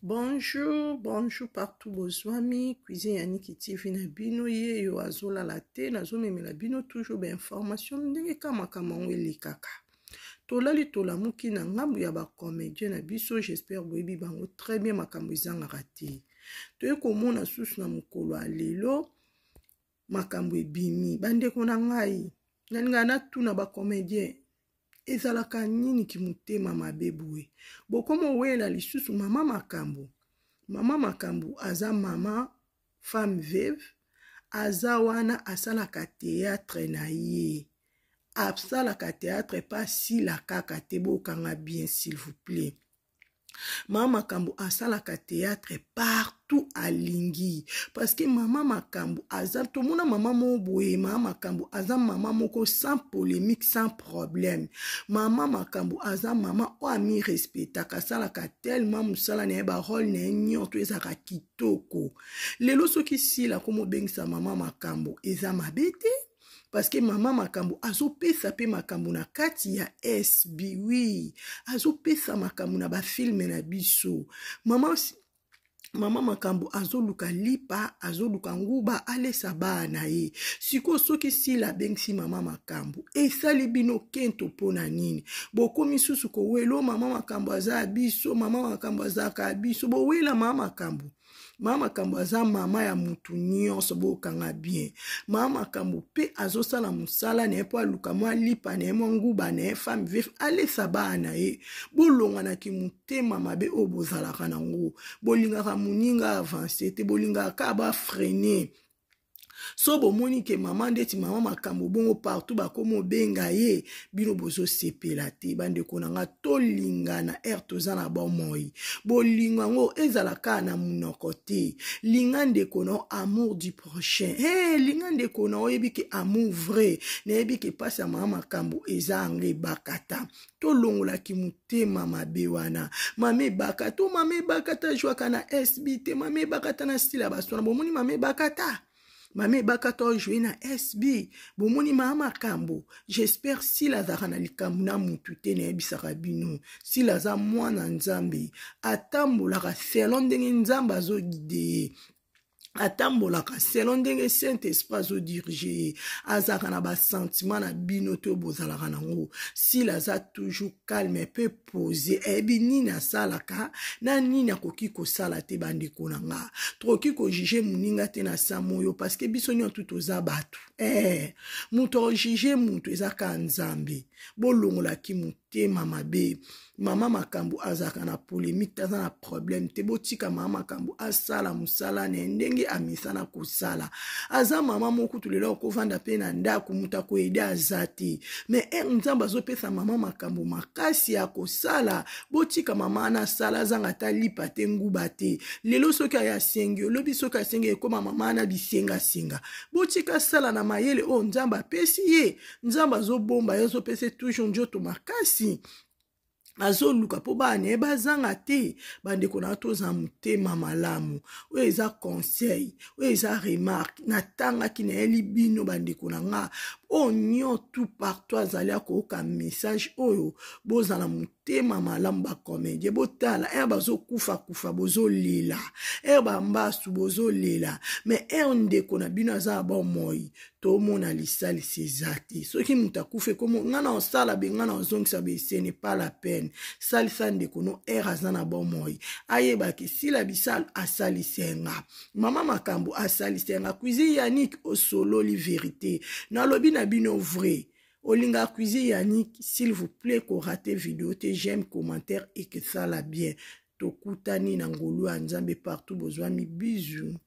Bonjour, bonjour partout bozwami, cuisine ya Niki TV na bino ye yo azolala te, nazomemela bino toujours ba information ndenge ka makambo yango elekaka. Tolali tolamuki na ngambo ya ba comédien na biso, j'espère boyebi bango très bien makambo ezangaka te. Toye komona susu na mokolo ya lelo makambo ebimi bandeko na ngai nalingaka natuna ba comédien ezalaka nini kimotema mabe boye bokoma owela lisusu mama makambo mama makambo aza mama femme veuve aza wana asalaka théâtre na ye asalaka théâtre pa asila kaka te bokanga bien s'il vous plaît Mama makambo asalaka théâtre partout alingi parce que mama makambo aza tomona mama moko boye mama makambo aza mama moko sans polémique sans problème mama makambo aza mama oyo ami respectaka asalaka tellement mosala na ye barole na ye nyonso ezalaka kitoko lelo soki sila komobengisa mama makambo eza mabe te parce que mama makambo azopesa mpe makambo na kati ya sb wi azopesa makambo na bafilme na biso mama mama makambo azoluka lipa azoluka nguba alesa bana na ye sikoyo soki sila abengisi mama makambo esali bino kento mpo na nini bokomi susu kowelo mama makambo aza ya biso mama makambo azalaka ya biso bowela mama makambo Mama Makambo aza mama ya mutu nyonso bokanga bien. Mama Makambo pe azosala mosala na ye mpo aluka mwa lipa na ye mwa nguba na ye femme veuve alesa bana na ye. Bolongana kimotema mabe oyo bozalaka nango. Bolingaka moninga avance te, bolingaka kaka ba freiner. So bomoni ke mama ndeti mama makambo bongo partout bakoma obenga ye bino bozosepela te bandeko na nga tolingana ere toza na bomoi bolingo yango ezala kaka na monoko te linga ndeko na amour du prochain hey, linga ndeko na oyebi ke amour vrai nayebi ke mpasi ya mama makambo eza yango ebakata tolongolaki motema mabe wana mama ebakata o mama ebakata azwaka na sb te mama ebakata na style ya baswana bomoni mama ebakata mama ebakata ojoue na sb bomoni maa makambo j'espère sila azalaka na likambo na mutu te nayebisaka bino sila aza mwana nzambe atambolaka selon ndenge nzambe azogide ye atambolaka selon ndenge saint esprit azodirige ye azalaka na basentiment na bino te oyo bozalaka nango sila aza toujours calme mpe pose ayebi nini asalaka na nini akoki kosala te bandeko na nga tokoki kojuge moninga te na sa moyo parceke biso nyonso toza bato eh, moto ajuge moto eza kaka nzambe bolongolaki motema mabe mama makambo azalaka na polemique te aza na problème te botika mama makambo asala mosala na ye ndenge amesana kosala aza mama moko kutu lelo akovanda mpe na ndako moto akoyede aza te mais eh, nzambe azopesa mama makambo makasi ya kosala botika mama wana asala azanga ata lipa te nguba te lelo soki aye asengi olobi soki asengi ekoma mama wana bisengasenga botika asala na mayele oyo nzambe apesi ye nzambe azobomba ye azopesa ye toujours nzoto makasi azoluka mpo bana na ye bazanga te bandeko na tozala motema malamu oyo eza conseil oyo eza remarque natangaki nayeli bino bandeko na nga oyo nio tout partout azali akoyoka message oyo bozala motema malamu bacomédien botala ere bazokufa kufa bozolela ere bambasu bozolela mais ere ndeko na bino aza na bomoi tomona lisalisi eza te soki moto akufi ekomo ngai na osala be ngai na ozongisa be ce n'est pas la peine salisa ndeko no ere aza na bomoi ayebaki sila bisal asalisa nga mama makambo asalisa nga cuisine yannick osololi verité nalobi na bino vrai olingaka cuisine yannick s'il vous plaît korate video te j'aime commentaire ekesala bien tokutani na ngolu ya nzambe partout bozwami bisous.